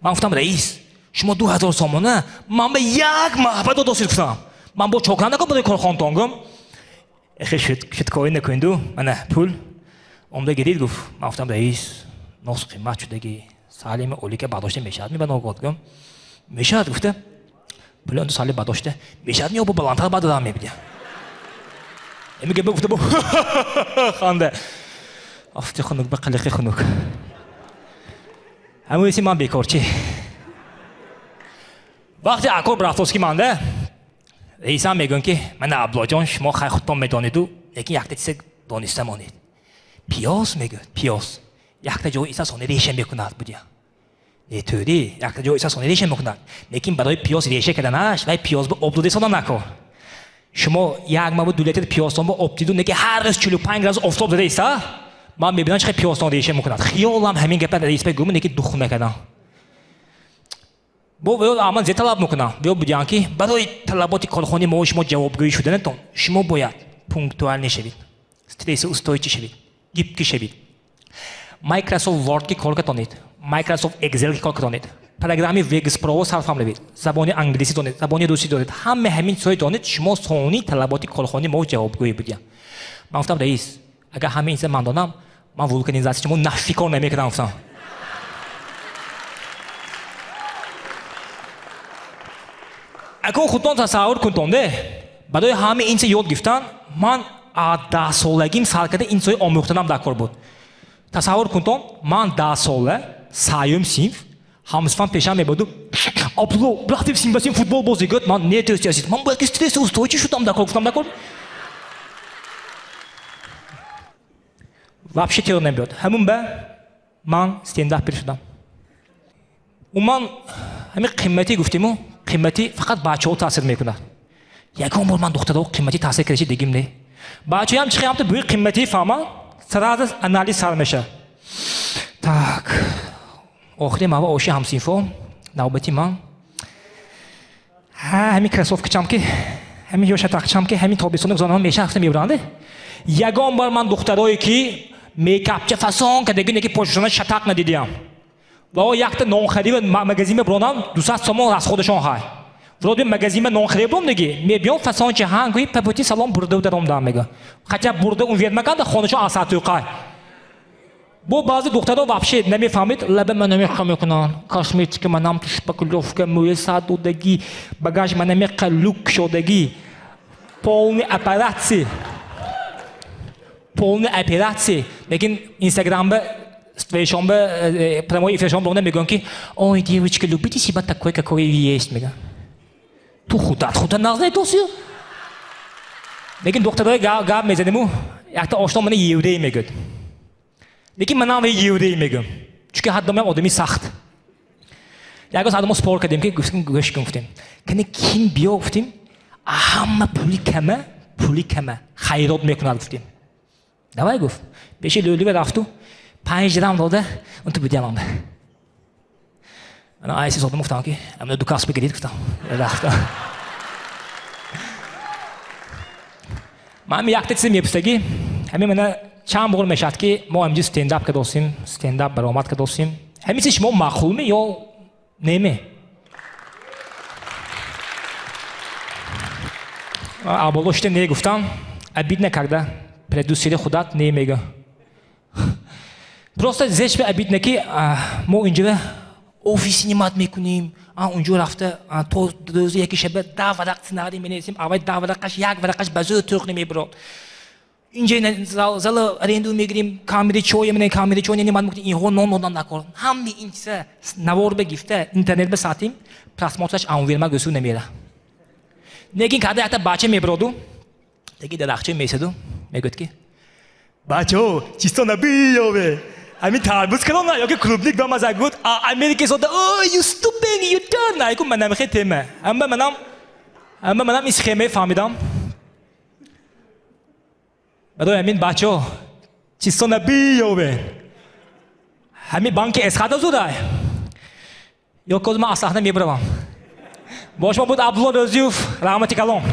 Ман гуфтам раис, шумо 2000 сомона ман ба як маҳба додосед гуфтам. Ман бо чо кардам барои корхонатон гум. Эхе шуткоӣ накунду, мана пул омда гирид гуфт. Ман гуфтам раис, нос қиммат шудагӣ, салими олика бардошта мешавад ми ба ногоҳ гум. Мешавад гуфта. Пули он сали бардошта мешавад ми ё бо баландтар бардорам мебидя. Эми гапа гуфта бо ханда. Афти хунук ба қалиқи хунук. Ҳамон иси ман бекорчӣ. Вақти акор рафтост ки манда, раисам мегӯянд ки мана Аблоҷон, шумо хай худтон медониду, лекин якта чизе дониста монед. Пиёз мегӯяд, пиёз. Якта ҷои иса сони реша мекунад будя. Не тӯри, якта ҷои иса сони реша мекунад. Лекин барои пиёз реша карданаш, вай пиёз ба об дода истода накор. Шумо як маву 2 литр пиёзтон ба об диду, неки ҳар рӯз 45 градус офтоб зада иста, ман мебинам чӣ пиёзтон реша мекунад. Хиёлам ҳамин гапа раис ба гӯм, неки дух накардам. Бо вё аман зе талаб мекунам. Вё будян ки барои талаботи корхонаи мо шумо ҷавобгӯӣ шуданатон, шумо бояд пунктуалнӣ шавед, стрессоустойчивый шавед, гибкий шавед. Microsoft Word ки кор катонед, Microsoft Excel ки кор катонед, программи Vegas Pro сарфам равед, забони англисӣ донед, забони русӣ донед, ҳама ҳамин чизҳое донед, шумо сони талаботи корхонаи мо ҷавобгӯӣ будян. Ман гуфтам раис, агар ҳама ин чиза ман донам, ман вулканизатсия шумо нафи кор намекардам гуфтам. Акун худтон тасаввур кунтон де, барои ҳама ин чиза ёд гирифтан, ман аз 10 солагим сар карда ин чизҳои омӯхтанам дар кор буд. Тасаввур кунтон, ман 10 сола, саюм синф, ҳамсифам пешам мебуду, Абдулло, рафтем синф ба синф футбол бозӣ гӯяд, ман не дӯсти азиз, ман бояд ки стрессоустойчивый шудам дар кор, гуфтам дар кор. Вообще теор намебиёд. Ҳамун ба ман стендапер шудам. Умуман ҳамин қимматӣ гуфтиму, қимматӣ фақат бачаҳо таъсир мекунад. Ягон бор ман духтарҳо қимматӣ таъсир кардаши дигим не. Бачаҳоям чӣ ҳамта бӯи қимматӣ фаҳманд, сразу анализ сар мешавад. Так, охири мава оши ҳамсинфо, навбати ман. Ҳа, ҳамин кроссовкачам ки, ҳамин ё шатақчам ки, ҳамин тобистони гузаронам меша ҳафта мебуранд. Ягон бор ман духтарое ки мейкапча фасон кардагӣ, неки пошашона шатақ надидиям. Ва о якта нонхарӣ ва магазин мебуронам, 200 сомон расходашон ҳай. Вроде магазин ма нонхарӣ буром диги, мебиём фасонча ҳан гӯи папути салон бурда даромдам мега. Хотя бурда он вермаканда хонашон асатуқай. Бо баъзе духтарон вообще намефаҳмед, лаба ман намеқа мекунанд, косметика манам шпаклёвка, мӯи сар додагӣ, багаж ман намеқа люк шодагӣ. Полный операция. Полный операция. Лекин Инстаграмба твоишонба прямой эфиршон бонда мегӯям ки ой, девочка, любите себя такой, какой есть, мегӯям. Ту худат худат нағз наитосӣ? Лекин духтарои гап мезанему, якта ошно мана еврей мегӯяд. Лекин манам вай еврей мегӯям. Чунки ҳаддомаям одами сахт. Ягон саат мо спор кардем ки гӯш кун гуфтем. Кани ким биё гуфтем, ҳама пули кама хайрот мекунад гуфтем. Давай гуфт. Пеши лӯлива рафту 5 дирам дода, он ту будиам анда. Ана айси содам гуфтам ки, амна ду кас бигирид гуфтам. Рафтам. Ман якта чизе мепурсаги, ҳамин мана чанд бор мешавад ки мо ҳаминҷо стендап кардосем, стендап баромад кардосем. Ҳамин чиз шумо маъқулме ё неме? Аболо шута не гуфтам, обидно когда продюсери худат не мега. Просто зеш бе обидно ки мо инҷо офис снимать мекунем, унҷо рафта то рӯзи яки шаба 10 варақ сценарий менависем, аввал 10 варақаш як варақаш ба зӯр тӯқ намебарод. Инҷо зала аренду мегирем, камери чой мене, камери чой не ман мукин инҳо нон додан накор. Ҳамми ин чиза навор бегифта интернет ба сатим, просмотраш анверма гӯсу намера. Лекин када якта бача мебароду, таги дарахча месаду, мегӯяд ки бачаҳо чисто набиёве. Ҳамин тарбуз калона ёки клубник ба маза гуфт, Америка сода, о, you stupid, you turn. Айку манам хе тема. Амма манам ин схемаи фаҳмидам. Барои ҳамин бачаҳо чисто набиёве. Ҳамин банки Эсхата зудай. Ё коз ман аз саҳна мебаравам. Бо шумо буд Абдулло Рӯзиев, раҳмати калом.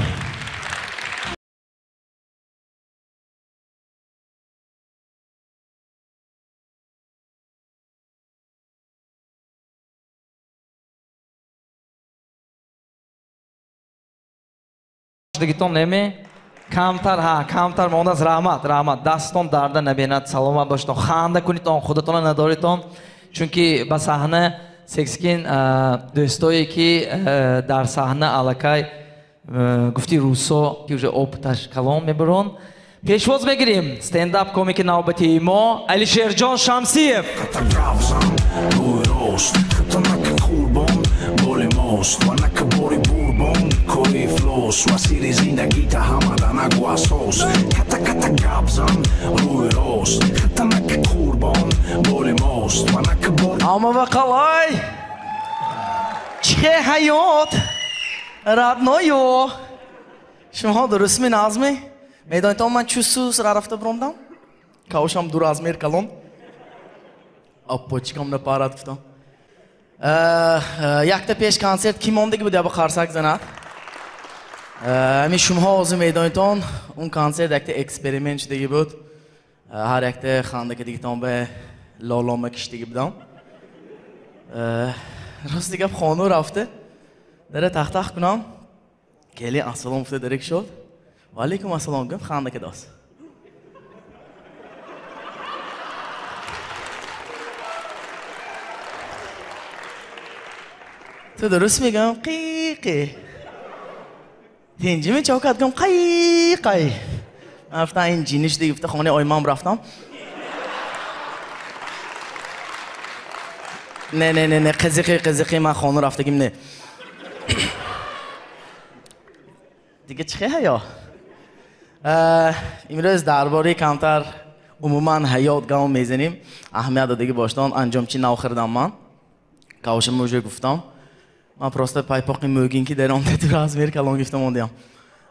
Дигитон неме? Камтар ҳа, камтар мондааст. Раҳмат, раҳмат. Дастон дарда набинад, саломат бошедон, ханда кунитон, худатонро надоритон, чунки ба саҳна сексикин дӯстое ки дар саҳна аллакай гуфти русо ки уже опыташ калон мебарон. Пешвоз мегирим стендап комики навбатии мо Алишерҷон Шамсиев. Ама қалай? Че ҳаёт? Роднойо. Шумо дурустми назми? Медонед, ман чӯ сус рафта биромдам? Кавшам дур размер калон. Апочкам напарад гуфтам. Якта пеш консерт ки мондагӣ буд, яба қарсак занад. Ами шумоҳо ҳозир медонедон, он консерт якта эксперимент шудагӣ буд. Ҳар якта хандака дигитон ба лолома киштагӣ будам. Рости гап хону рафта. Дара тахтах кунам. Кели ассалом гуфта дарек шуд. Ва алейкум ассалом гуфт, хандака дос. Ту дуруст мегам, қи-қи. Тинҷими чокат гум, қай-қай. Рафтам ин ҷиниш дига гуфта хонаи оймам рафтам. Не, не, не, не, қизиқи, қизиқи ман хона рафтагим не. Дига чӣ ҳаё? Имрӯз дар бораи камтар умуман ҳаёт гап мезанем. Аҳамият додагӣ боштон, анҷомчи нав хӯрдам ман. Кавшам уже гуфтам. Ман просто пайпоқи мӯгин ки дар омда ду размер калон гирифта мондиам.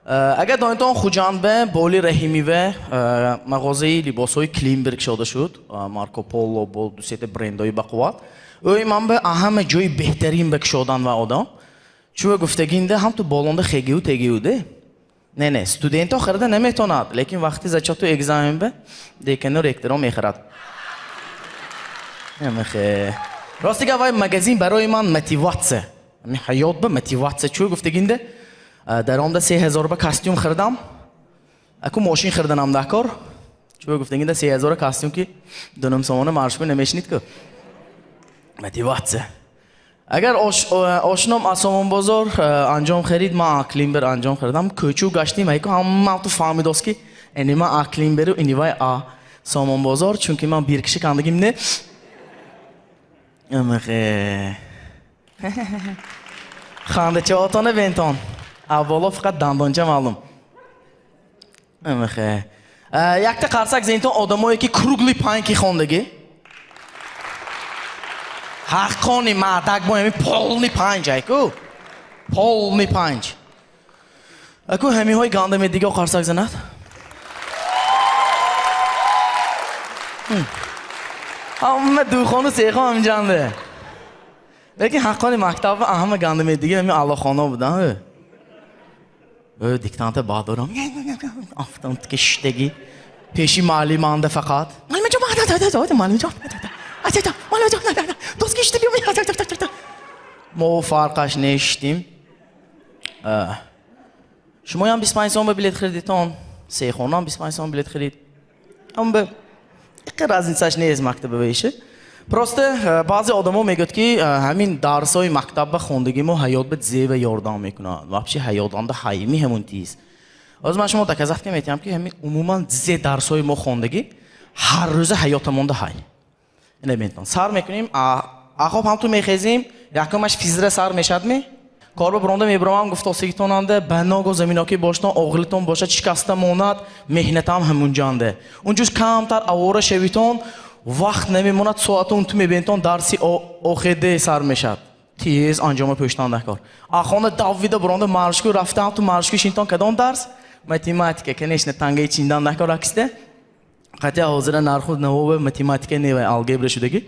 Агар донитон Хуҷандбе боли Раҳимиве мағозаи либосҳои Климберг шода шуд. Марко Поло бо дусета брендҳои бақувват. Ӯи ман бе ҳама ҷои беҳтарин ба кушодан ва одам. Чӯ гуфтагинда ҳам ту болонда хегиу тегиуде. Не, не, студентҳо харида наметонад, лекин вақти зачёту экзамен бе декану ректоро мехарад. Намехе. Рости гап вай магазин барои ман мотиватсия. Ами ҳаёт ба мотиватсия. Чӯ гуфтагинда дар омда 3000 ба костюм хӯрдам. Аку мошин хӯрданам дар кор. Чӯ гуфтагинда 3000 костюм ки дунум сомона маршрутка намешнид ку. Мотиватсия. Агар ошном аз Сомонбозор анҷом харид, ман Аклимбер анҷом харидам. Кӯчу гаштим, айку ҳама ту фаҳмидост ки ини ман Аклимберу ини вай а Сомонбозор, чунки ман бир киши кандагим не. Амахе. Хандачаотона бентон. Аввало фақат дандонча маълум. Амахе. Якта қарсак зентон одамое ки кругли панки хондагӣ. Ҳаққони мардак бо ҳами полни панҷ айку. Полни панҷ. Аку ҳамиҳои гандаме дига қарсак занад. Ҳама духону сехон ҳамҷанде. Лекин ҳаққони мактаб ҳама гандаме дига ҳами аллохона будан. Диктанта баъдорам. Афтам тики шиштагӣ. Пеши муаллиманда фақат. Муаллимаҷон, муаллимаҷон. Мо фарқаш нештим. Шумоям 25 сом ба билет харидитон, сехонам 25 сом билет харид. Аммо иққа разницаш нест мактаба вейши. Просто баъзе одамо мегӯяд ки ҳамин дарсҳои мактабба хондагӣ мо ҳаёт ба зева ёрдам мекунад. Вообще ҳаётанда ҳайми ҳамун тиз. Ҳозир ман шумо доказать метиҳам ки ҳамин умуман зе дарсҳои мо хондагӣ ҳар рӯза ҳаётамонда ҳай. Ина бинтон. Сар мекунем, ахоб ҳам ту мехезем, якумаш физра сар мешад ми? Корба бронда мебаромам гуфтосигитонанда, ба ного заминоки боштон, оғилитон бошад, шикаста монад, меҳнатам ҳамунҷанде. Унҷуз камтар авора шавитон, вақт намемонад, соатон ту мебинтон, дарси ОХД сар мешад. Тез анҷома пӯштан дар кор. Ахона давида бронда маршку рафтам ту маршку шинтон кадом дарс? Математика, конечно, тангаи чиндан дар кор аксте. Хотя ҳозира нарху навове математика не вай алгебра шудагӣ.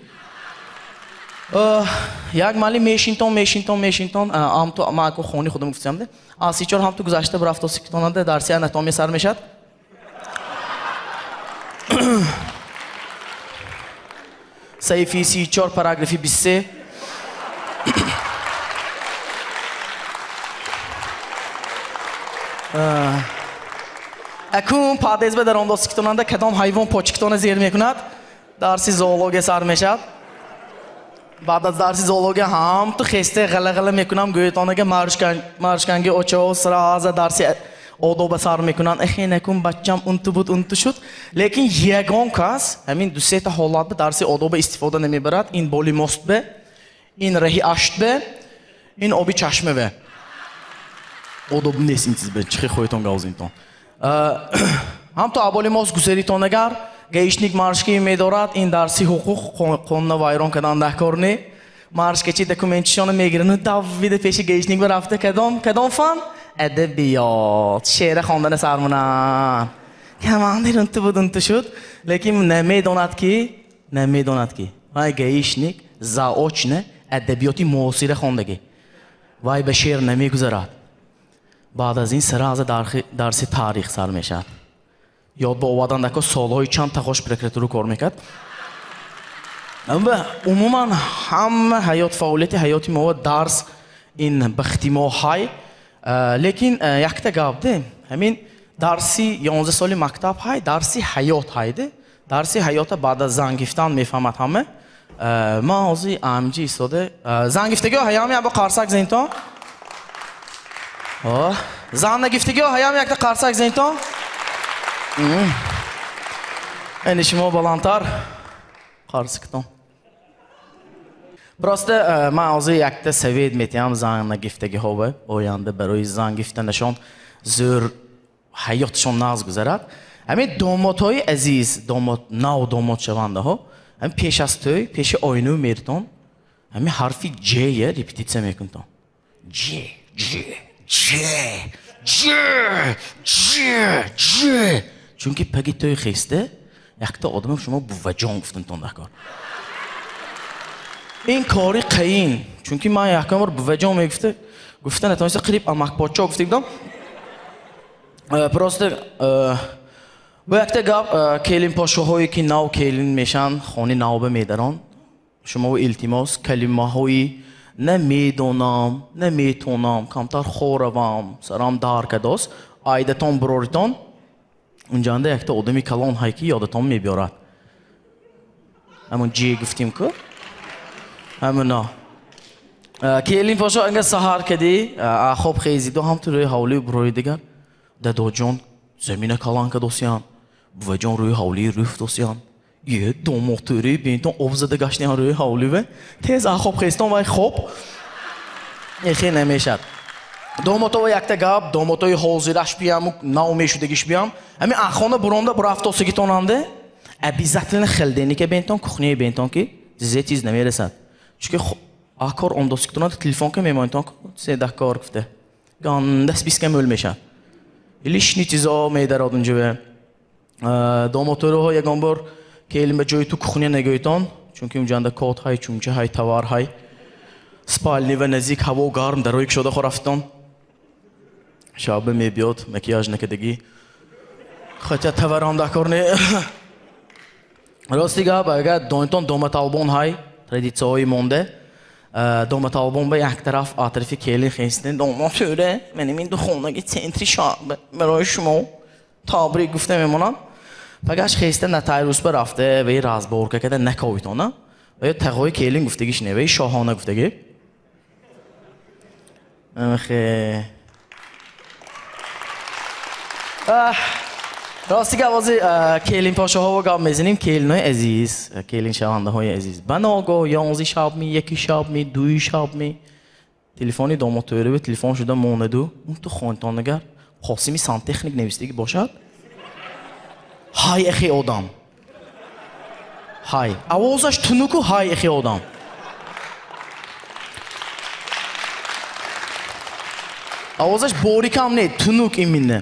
Як муаллим мешинтон, мешинтон, мешинтон, амту ма аку хони худам гуфтам, а сичор ҳам ту гузашта бурафто сикитонанда дарси анатомия сар мешад. Саҳифаи 34 параграфи 23. Акун падез ба даромдосикитонанда кадом ҳайвон почкитона зер мекунад, дарси зоология сар мешад. Баъд аз дарси зоология ҳам ту хесте ғала-ғала мекунам, гӯятонага маршканги очао сраза дарси одоба сар мекунанд. Эхе накун бачам унту буд унту шуд. Лекин ягон кас ҳамин ду сета ҳолат ба дарси одоба истифода намебарад. Ин боли мост бе, ин раҳи ашт бе, ин оби чашма бе. Одоб нест ин чиз бе, чихе хоҳетон гавзинтон. Ҳам ту аболи мост гузаритон агар гаишник маршки медорад, ин дарси ҳуқуқ қонуна вайрон кардан дар кор не. Маршкачи документшона мегиранд, давида пеши гаишник ба рафта кадом фан? Адабиёт, шеъра хондана сар монанд. Камандир унту буд унту шуд, лекин намедонад ки вай гаишник заочно адабиёти муосира хондагӣ. Вай ба шеър намегузарад. Баъд аз ин сраза дарси таърих сар мешавад. Ёд ба овардан дако солҳои чанд тахош прокуратура кор мекард. Умуман ҳама ҳаёт фаъолияти ҳаёти мо дарс ин бахти мо ҳай. Лекин якта гап де, ҳамин дарси 11 соли мактаб ҳай, дарси ҳаёт ҳайде. Дарси ҳаёта баъд аз зан гифтан мефаҳмад ҳама. Ман ҳозир АМҷи истода. Зан гифтагиҳо ҳаями або қарсак зентон? Зан нагифтагиҳо ҳаями якта қарсак зентон? Эни шумо баландтар қарсиктон. Просто ман ҳозир якта совет метиҳам зан нагифтагиҳо оянда барои зан гифтанашон зӯр ҳаётшон нағз гузарад. Ҳамин домотҳои азиз, домот нав домот шавандаҳо, ҳамин пеш аз тӯй, пеши оинаи меритон, ҳамин ҳарфи Ҷ-я репетитсия мекунтон. Ҷ, Ҷ, Ҷ, Ҷ, Ҷ, Ҷ. Чунки паги тӯй хесте, якта одамам шумо буваҷон гуфтантон дар кор. Ин кори қаин, чунки ман якам бор буваҷон мегуфта, гуфта натавониста қариб амакпочо гуфта будам. Просто бо якта гап, келинпошоҳое ки нав келин мешанд, хони навба медаранд, шумо илтимос калимаҳои намедонам, наметонам, камтар хоравам, сарам дар кадост, айдатон буроритон, унҷанда якта одами калон ҳай ки ёдатон мебиёрад. Ҳамон ҷе гуфтим ку? Ҳамона. Келин пошо анга саҳар кади, хоб хезиду ҳам ту рӯи ҳавлии бурои дигар. Дадоҷон замина каланка досиян, буваҷон рӯи ҳавлии рӯф досиян. Е, домотӯри бинтон об зада гаштиян рӯи ҳавливе. Тез хоб хезтон вай хоб. Эхе намешад. Домотова якта гап, домотои ҳозираш биям, наомешудагиш биям. Ҳамин ахона буронда бурафтосигитонанде, обязательно хелденика бентон, кухняи бентон ки зе тиз намерасад. Чунки акор ондосигитонанда телефон ка мемонтон, се даккор гуфта. Ганда списка мӯл мешад. Лишний чизо медарод унҷаве. Домоториҳо ягон бор келин ба ҷои ту кухня нагӯйтон, чунки унҷанда кот ҳай, чумча ҳай, товар ҳай. Спальни ва наздик ҳаво гарм, дарои кушода хорафтон. Шабе мебиёд, макияж накардагӣ. Хотя товарам дакор не. Рости гап, агар донитон доматалбон ҳай, традитсияҳои монде. Доматалбон ба як тараф атрафи келин хестен, домотӯре, менем ин духонаги центри шаҳр барои шумо табрик гуфта мемонам. Пагаш хеста нотариус ба рафта вай разборка карда наковитона. Ва тағои келин гуфтагиш не, вай шоҳона гуфтагӣ. Охе. Рости гап, ози келин пошоҳово гап мезанем, келинои азиз, келин шавандаҳои азиз. Ба ногоҳ 11 шаб ми, 1 шаб ми, 2 шаб ми телефони домотӯреве телефон шуда монаду, он ту хонтонагар Қосими сантехник навистагӣ бошад. Ҳай эхи одам. Ҳай. Овозаш тунуку ҳай эхи одам. Овозаш борикам не, тунук именно.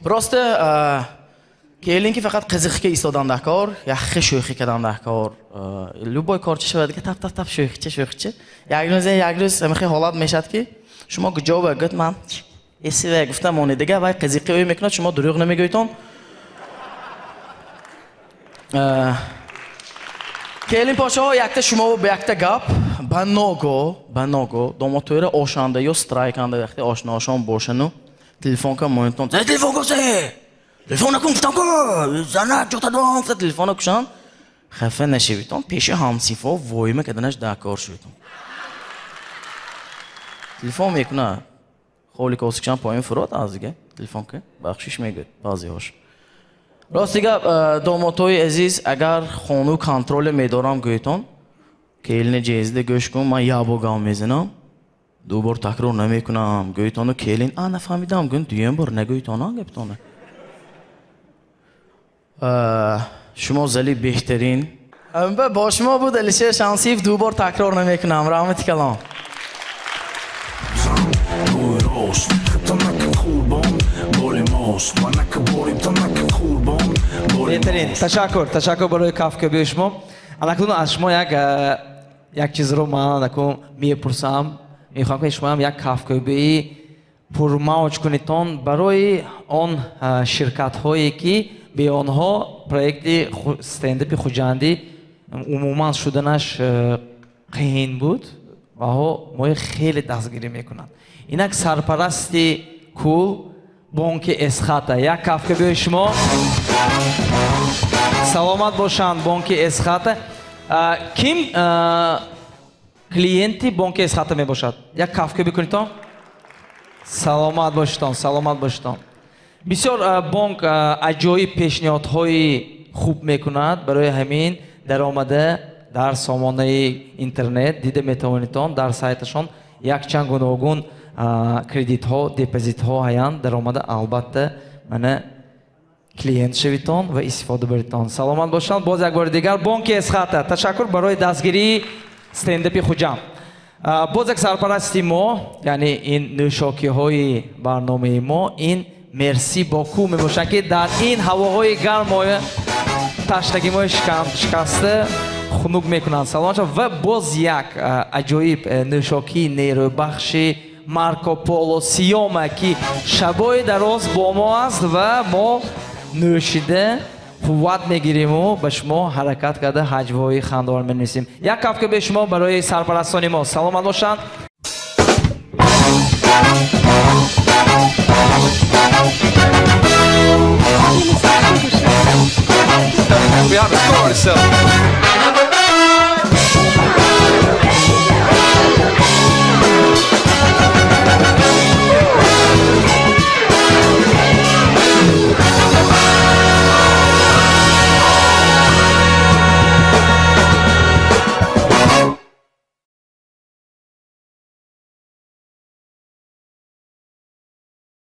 Просто келин ки фақат қизиқка истодан дар кор, яхши шӯхӣ кардан дар кор. Любой корча шавад ки тап тап тап шӯхича шӯхича. Як рӯз як рӯз ҳамин ҳолат мешавад ки шумо куҷо ва гуфт ман эсиве гуфтам монед дига вай қизиқи ӯ мекунад, шумо дурӯғ намегӯйтон. Келин пошоҳо якта шумо ба якта гап, ба ногоҳ домотӯра ошанда ё страйканда вақте ошноошон бошану телефон ка монитон. Зе телефон косе! Телефон накун гуфтам ку! Зана ҷотадон гуфта телефона кушанд. Хафа нашавитон, пеши ҳамсинфо воима карданаш дар кор шудитон. Телефон мекунад. Холи косикшан поён фурод аз дига телефон ка бахшиш мегӯяд баъзеҳош. Рости гап, домотои азиз, агар хону контроле медорам гӯйтон, келине ҷезида гӯш кун, ман як бор гап мезанам, ду бор такрор намекунам. Гӯйтону келин, а нафаҳмидам, гӯн дуюм бор нагӯйтона гаптона. Шумо зали беҳтарин. Бо шумо буд Алишер Шамсиев, ду бор такрор намекунам. Раҳмати калом. Беҳтарин. Ташаккур, ташаккур барои кафкӯбии шумо. Алакун аз шумо як чизро ман алакун мепурсам. Мехоҳам ки шумоам як кафкӯбии пурмавҷ кунедтон барои он ширкатҳое ки бе онҳо проекти стендапи Хуҷандӣ умуман шуданаш қиин буд ва мои хеле дастгирӣ мекунанд. Инак сарпарасти кул бонки Эсхата. Як кафкӯбии шумо. Саломат бошанд бонки Эсхата. Ким клиенти бонки Эсхата мебошад? Як кафкӯбӣ кунедтон. Саломат бошедтон, саломат бошедтон. Бисёр бонк аҷоиб пешниҳодҳои хуб мекунад. Барои ҳамин даромада дар сомонаи интернет дида метавонедтон, дар сайташон якчанд гуногун кредитҳо, депозитҳо ҳаянд. Даромада албатта мана клиент шавитон ва истифода баритон. Саломат бошанд. Боз як бори дигар бонки Эсхата. Ташаккур барои дастгирии стендапи Хуҷанд. Боз як сарпарасти мо, яъне ин нӯшокиҳои барномаи мо, ин Мерси Боку мебошанд ки дар ин ҳавоҳои гарм моя таштагимои шикаста хунук мекунанд. Саломат шавед. Ва боз як аҷоиб нӯшокии нерӯбахши Марко Поло Сиёма ки шабои дароз бо мо аст ва мо нӯшида қувват мегириму ба шумо ҳаракат карда ҳаҷвҳои хандавор менависем. Як кафкӯбии шумо барои сарпарастони мо. Саломат бошанд. We have a score, so.